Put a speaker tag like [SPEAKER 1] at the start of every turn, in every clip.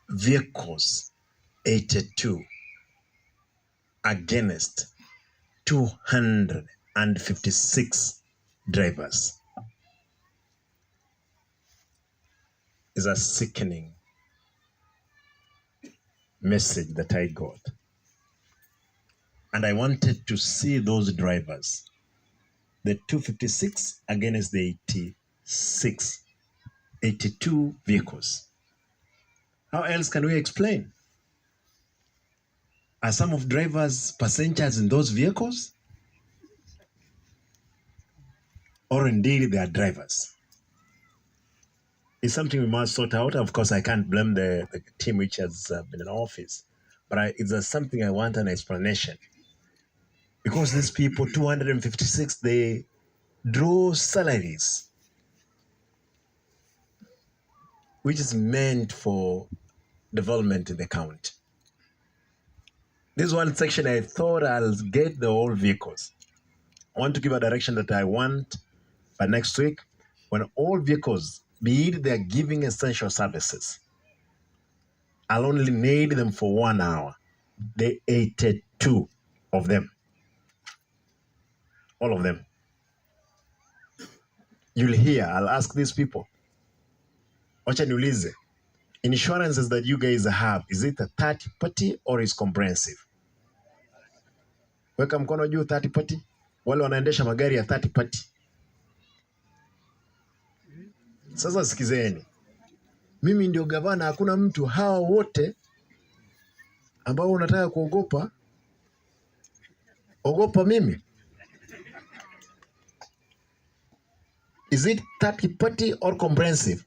[SPEAKER 1] Vehicles 82 against 256 drivers is a sickening message that I got. And I wanted to see those drivers, the 256 against the 86, 82 vehicles. How else can we explain? Are some of drivers passengers in those vehicles? Or indeed they are drivers? It's something we must sort out. Of course, I can't blame the team which has been in office, but it's something I want an explanation. Because these people, 256, they draw salaries, which is meant for development in the county. This one section, I thought I'll get the whole vehicles. I want to give a direction that I want by next week, when all vehicles, be it they're giving essential services, I'll only need them for 1 hour. The 82 of them. All of them. You'll hear, I'll ask these people. Wacha niulize, insurances that you guys have, is it a third party or is comprehensive? Weka mkono juu third party. Wale wanaendesha magari ya third party. Sasa sikizeni. Mimi ndio gavana, hakuna mtu. Hawa wote ambao unataka kuogopa, ogopa mimi. Is it third party or comprehensive?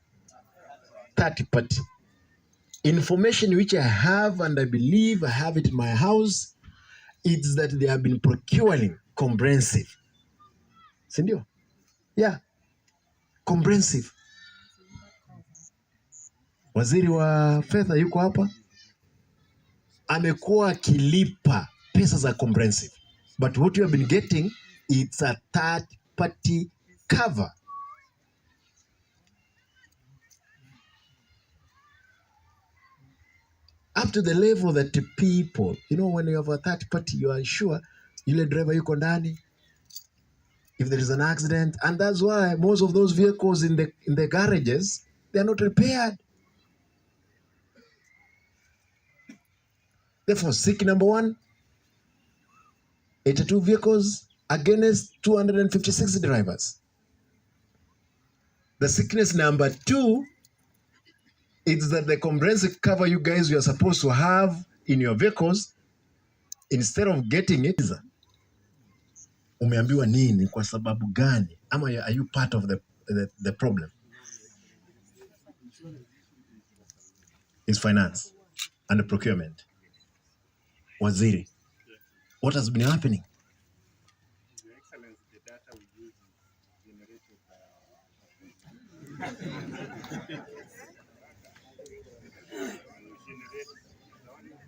[SPEAKER 1] Third party. Information which I have and I believe I have it in my house, it's that they have been procuring comprehensive. Sindio? Yeah. Comprehensive. Waziri wa fedha yuko hapa. Amekuwa akilipa pesa za comprehensive. But what you have been getting, it's a third party cover. Up to the level that the people, when you have a third party, you are sure yule driver yuko ndani. If there is an accident, and that's why most of those vehicles in the garages, they are not repaired. Therefore, sick number one, 82 vehicles against 256 drivers. The sickness number two is that the comprehensive cover you guys you are supposed to have in your vehicles, instead of getting it, umeambiwa nini, kwa sababu gani? Ama are you part of the problem? Is finance and procurement. Waziri, what has been happening?
[SPEAKER 2] Your Excellency, the data we use is generated by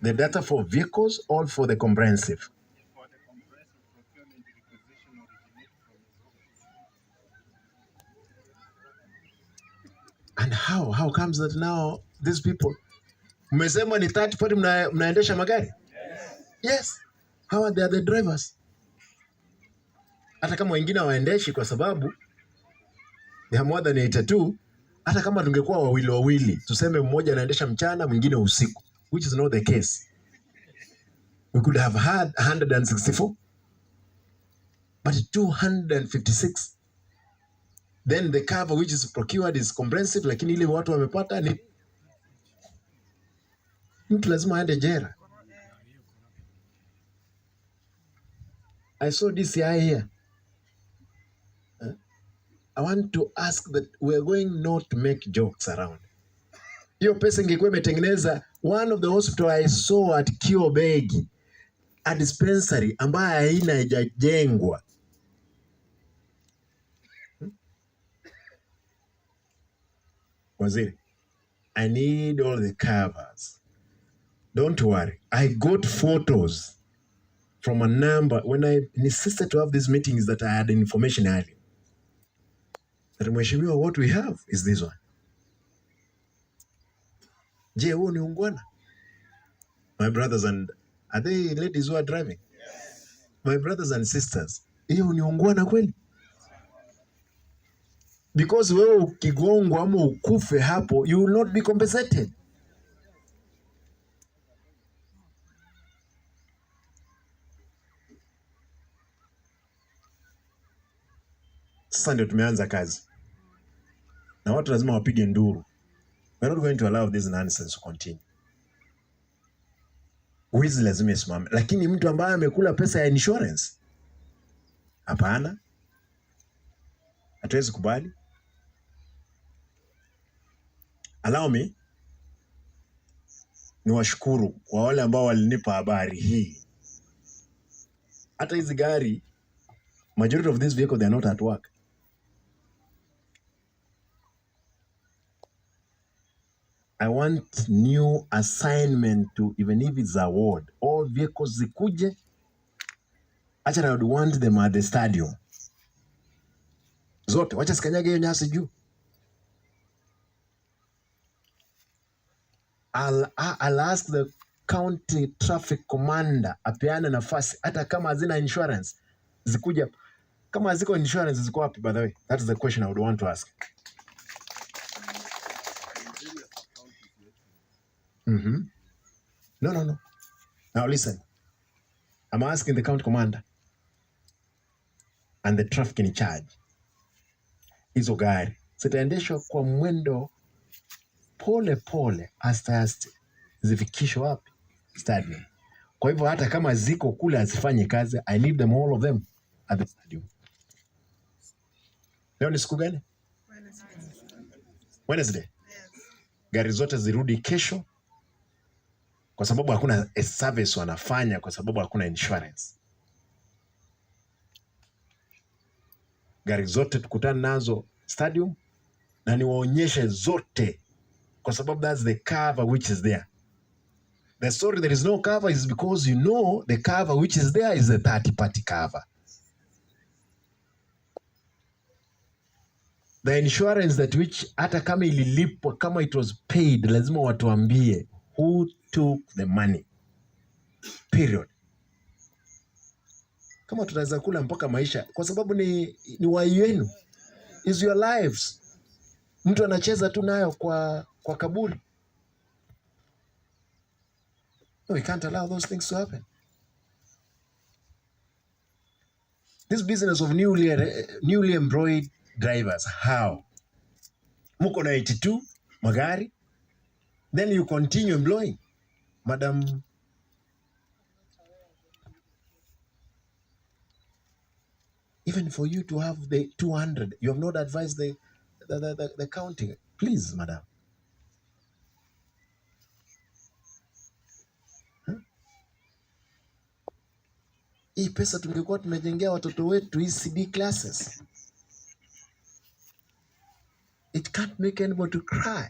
[SPEAKER 1] the data for vehicles or for the comprehensive?
[SPEAKER 2] For the comprehensive procurement requisition originate from his office.
[SPEAKER 1] And how comes that now these people, mmesema ni third party mnaendesha magari? Yes. How are they the drivers? Hata kama wengine hawaendeshi kwa sababu they are more than 82, hata kama tungekuwa wawili wawili, tuseme mmoja anaendesha mchana, mwingine usiku, which is not the case. We could have had 164, but 256. Then the cover which is procured is comprehensive, lakini ile watu wamepata ni mtu lazima aende jela. I saw DCI here. I want to ask that we are going not to make jokes around. Hiyo pesa ingekuwa imetengeneza one of the hospital I saw at Kiobegi, a dispensary ambayo haina haijajengwa. Waziri, I need all the covers. Don't worry. I got photos from a number. When I insisted to have these meetings that I had information earlier. That Mheshimiwa, what we have is this one. Je, huo ni ungwana? My brothers and are they ladies who are driving? My brothers and sisters, hiyo ni ungwana kweli? Because wewe ukigongwa ama ukufe hapo, you will not be compensated. Sasa ndio tumeanza kazi na watu lazima wapige nduru. We are not going to allow this nonsense to continue. Wizi lazima isimame, lakini mtu ambaye amekula pesa ya insurance, hapana, hatuwezi kubali. Allow me niwashukuru kwa wale ambao walinipa habari hii. Hata hizi gari, majority of these vehicles they are not at work. I want new assignment to even if it's a ward, all vehicles zikuje. Actually, I would want them at the stadium. Zote, wacha sikanyage hiyo nyasi juu. I'll ask the county traffic commander apeane nafasi hata kama hazina insurance zikuja. Kama haziko insurance ziko wapi, by the way? That is the question I would want to ask.
[SPEAKER 2] In various counties, Your Excellency.
[SPEAKER 1] No, no, no. Now listen. I'm asking the county commander and the traffic in charge. Hizo gari zitaendeshwa kwa mwendo pole pole, aste aste, zifikishwe wapi? Stadium. Kwa hivyo hata kama ziko kule hazifanye kazi, I leave them all of them at the stadium. Leo ni siku gani? Wednesday. Gari zote zirudi kesho, kwa sababu hakuna a service wanafanya, kwa sababu hakuna insurance. Gari zote tukutane nazo stadium na niwaonyeshe zote, kwa sababu that's the cover which is there. The story there is no cover is because you know the cover which is there is a third party cover. The insurance that which hata kama ililipwa, kama it was paid, lazima watuambie who took the money. Period. Kama tunaweza kula mpaka maisha, kwa sababu ni wai wenu, is your lives. Mtu anacheza tu nayo kwa kaburi. No, we can't allow those things to happen. This business of newly employed drivers, how? Muko na 82 magari, then you continue employing. Madam, even for you to have the 200, you have not advised the county. Please, madam. Hii pesa tungekuwa tumejengea watoto wetu ECD classes. It can't make anybody to cry.